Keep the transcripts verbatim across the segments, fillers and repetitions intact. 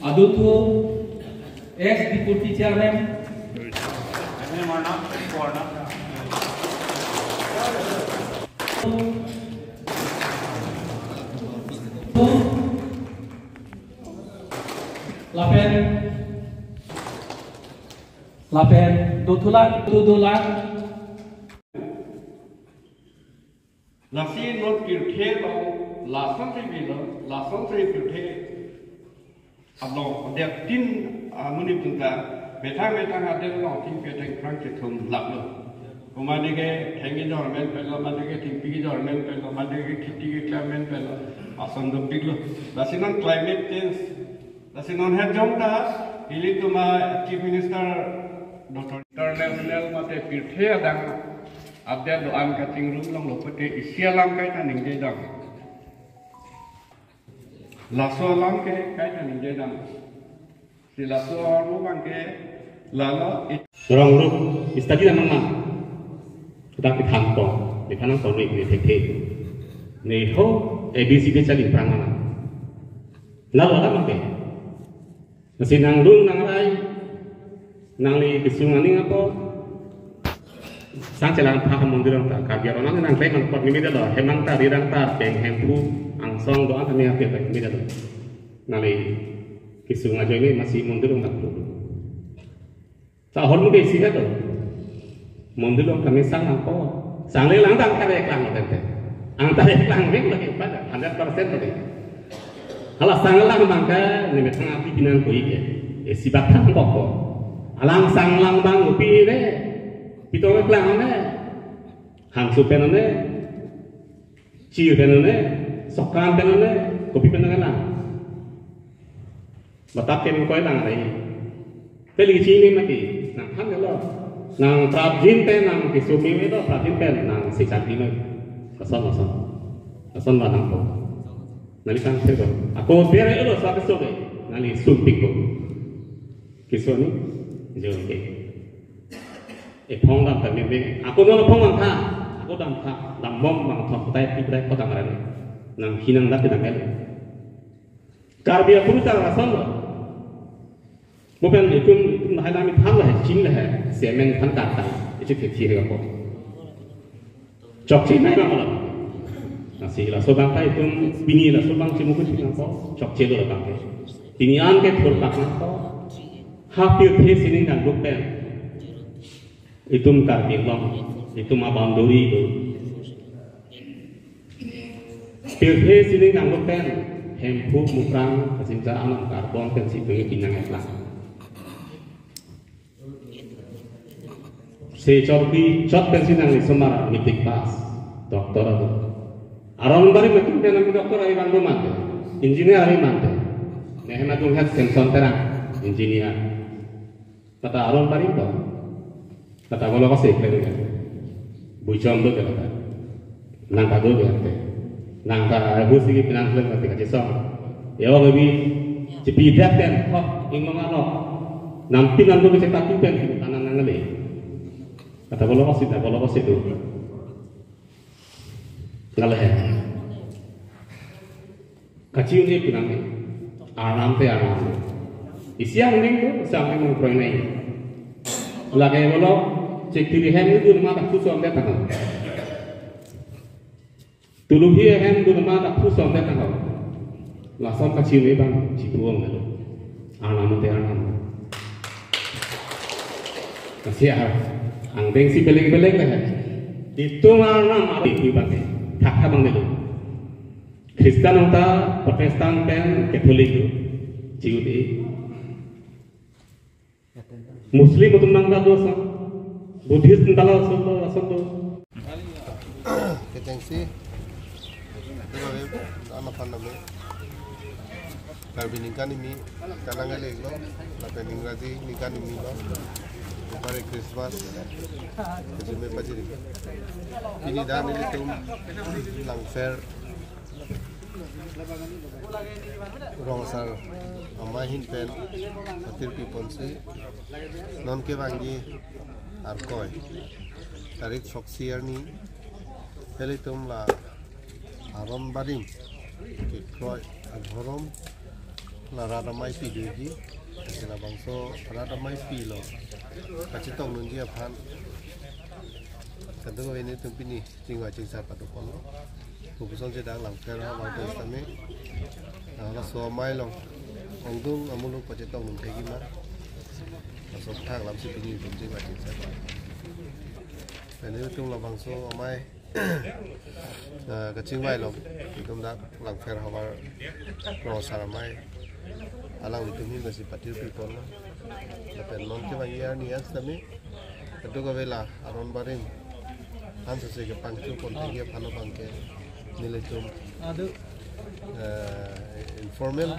Aduthu, ex Deputy Chairman. Lapen, lapen, dothulang, dothulang. Lasi non pirthe along, lason si bilo, lason si pirthe along, adet tin, ah, amonit atum ta, methang methang adet along tin pe thengphrang kethum laklo. Komat ke thengpi jormen pelo, komat ke thengpi jormen pelo, komat ke kheti keklemmen pelo, ason dopiklo. Lasi non climate change, lasi non het jong ta, ilitum a Chief Minister Doctor International mate pirthe adang adet do-an kachingrum longlo pute isi alam kaita ningjedam. Laso alam ke kaita ningjedam. Si laso arlo abang ke lalo it- Rong rup study naman lang. Kita kithan pon, kithan pon ni ni thek thek. Ni ho A B C D chali prang mana. Lalu alam ke. Lasi nangdun nangrai, nangli kesung aning apo, sang chelang phak mondir ta, Karbi aron nang nang klem apot nimi dalo, hemang ta, rirang ta, peng hemphu, angsong do-an ta nang ape nimi dalo. Nangli kesung ajoine masi mondir nang tu. Tahun ke isi ka tu. Mondir along kami sang nangpo. Sang le lang ta angtare klang tente. Angtare klang bek lagi pada hundred percent lagi. Hala sang lang abang ke, ne methang api pinang koi ke. Isi bak thang kok ko. Alang sang lang abang upi ne. Pito keklang ne. Hangso pen ne. Chir pen ne. Sokan pen ne. Kopi pen ne lang. Batak pen koi lang rai. Peli chini mati, nang han lo. Nang prapjin pen, nang kisumi lo, prapjin pen, nang sisat di mai. Lason, lason. Lason ba nangpo. Nangli tang sego. Ako bere lo sa keso ke. Nangli sumpik ko. Keso ni, jo ke. E phong dam ta meme. Ako no phong mang tha. Ako dam tha. Dam mom mang thok tai pi brai ko dam ran. Nang hinang dam dam el. Karbi apuru ta lason lo. Mo pen itum, itum hai lam ithan lo hai, ching lo hai, semen than karta, ichi kethi hai ko. Chokche mai bang lo. Lasi laso abang ta itum, pini laso abang chimukut nangpo, chokche lo abang ke. Pini an ke thur pak nangpo. Ha pirthe sining nang duk pen. Itum Karbi Anglong, itum a boundary do. Pirthe sining nang duk pen, Hemphu, Muprang, Kasimcha, Anam, Karbon pensi pengi pinang eklang. Se chorpi chot pensi nangli somar matric pass, doctor ado. Aron bari matric pen nang doctor ai bang do mate, engineer ai mate. Nehem adung het Samson Terang, engineer. Kata aron parim to. Kata bolo ko se kle do. Buchom do kata. Nang ka do kata. Nang ka bu sigi pinang kle kata kachisong. Ya, oh, baby. Cipi dak pen. Ho, ingmang ano. Nampi nang do kecek tapi pen. Tanang nang le. Kata bolo ko si, kata bolo ko si do. Ngaleh. Kachi-un-e pinang ni. Arnam te arnam. Isi angdeng tu, isi angdeng mangproi nai. Lake bolo, cek tiri hem ni dun ma tak puson de tanggal. Tuluhi hem dun ma tak puson de tanggal. Lason kachi-un-e bang, chipuang lalu. Arnam te arnam. Kasi ah, angdeng si beleng-beleng le. Itum arnam aro itum bate. Thakha bang delo. Christian ong ta Protestant pen Catholic do. Chiu de. Muslim atum nang do sa. Buddhist ntala so do, aso do. Ketengsi. Ito ba, ama pan name. Karbi ningkan nimi, kanang ale lo, lapen Ingraji ningkan nimi lo, upare Christmas, kejime pajiri. Pini dak nelitum Langpher Rong Asar Amei ahin pen patirpi ponsi, non kevangji Arkoi, tarik throksi arni, nelitum la aron barim kekroi adhorom La rat amei pi doji, lasi labangso rat amei pilo kachetong nunji aphan kadokave nelitum pini chingvai chingsai pado ponlo. Kopuson si dak Langpher havar pen sitame, ah, laso amei along ongdung amuluk pachetong nunthekji ma, laso aphuthak alam si pini nelitum chingvai chingsai pado. Pini nelitum labangso amei ah, kachingvai along, nelitum dak Langpher havar rong asar amei alanglitum ahin si patir pi ponlo. Lapen non kevangji arni an sitame kadokave la aron barim an sose kepangcho ponthekji aphan abangke nelitum, eh, informal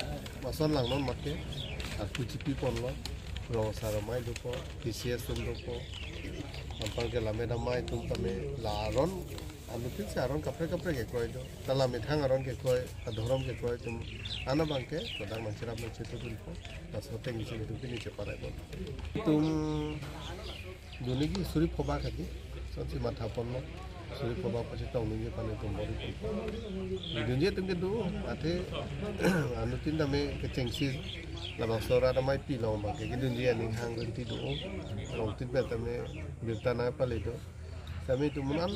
ason langnon mate arpu chipi ponlo, rong asar amei dopo, P C S atum dopo, anparke lammet amei atum tame la aron, anuttin si aron kaprek kaprek kekroi do. Ta la methang aron kekroi, adhorom kekroi atum an abangke ladak nangcherap nangchetudunpo. Laso ateng si nelitum pini cheparai pon. Nelitum dunji suri pho bak hadi, lasonsi matha ponlo. Suri pho bak pachetong nunji aphan nelitum bor-i pon. Dunji atum ke do, athe anuttin tame kechengsi labangso rat amei pi along abangke kedunji aning hang rinti do. Rongtin pen tame birta nangpale do. Tame nelitum non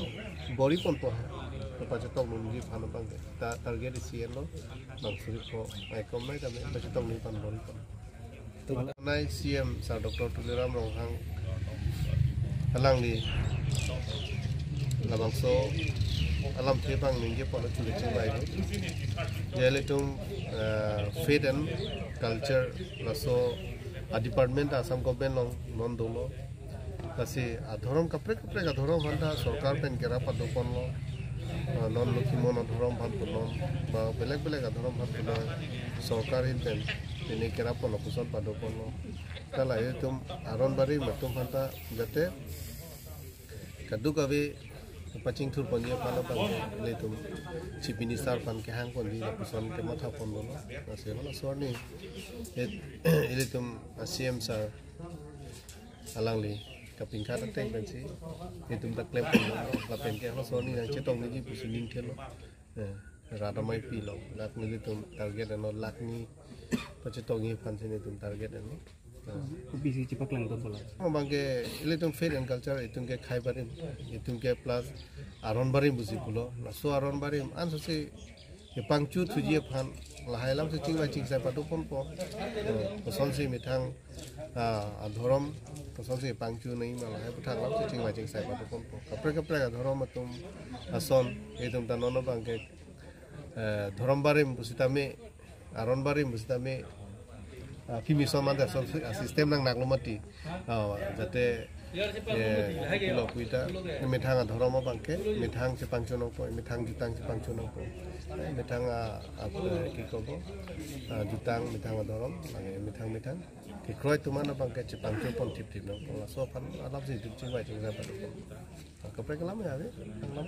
bor-i ponpo he. Pachetong nunji aphan abangke ta target isi henlo. Bang suri pho, ai kom nai tame pachetong nunji aphan bor-i pon. Nai C M sir Doctor Tuliram Ronghang alangli labangso alamthe abang ningje ponlo, chule chingvai do. Je ilitum, eh, faith and culture laso a-department Assam government along non dolo. Lasi adhorom kaprek kaprek adhorom aphanta sorkar pen kerap pado ponlo. Ah, non Lokhimon adhorom aphan punon, ba belek belek adhorom aphan punon, sorkar ahin pen pini kerap pon lapuson pado ponlo. Ta la ilitum aron barim atum aphanta jate kadokave pachingthur ponji aphan abangke ilitum Chief Minister aphan kehang ponji lapuson kematha pon dolo. Lasi halaso arni, eh, ilitum C M sir alangli kapingkat ateng pensi nelitum ta klem pon dolo. Lapen ke halaso arni nangchetong niji pusi ning thelo. Eh, rat amei pilo, lak nelitum target henlo, lak ni pachetongji aphan si nelitum target henlo. Kopi si chepaklang dun pulo? Abangke ilitum faith and culture, itum ke khei barim, itum ke plus aron barim pusi pulo. Laso aron barim an sose kepangcho thuji aphan lahai alam si chingvai chingsai pado ponpo. Eh, kosonsi methang, ah, adhorom kosonsi pangcho nangji ma, lahai aphuthak alam si chingvai chingsai pado ponpo. Kaprek kaprek adhorom atum ason, itum ta non abangke, eh, dhorom barim pusitame, aron barim pusitame, ah, kimi ason mate ason si, ah, system nang naklo mati. Ah, jate, eh, lo kuita, methang adhorom abangke methang chepangcho nangpo, methang jutang chepangcho nangpo. Eh, methang, ah, ah, eh, ki kobo, ah, jutang, methang adhorom, eh, methang methang kekroi atum an abangke chepangcho pon thipthip nangpo. Laso aphan alam si itum chingvai chingsai pado pon. Ah, kaprek alam ya, ave, alam.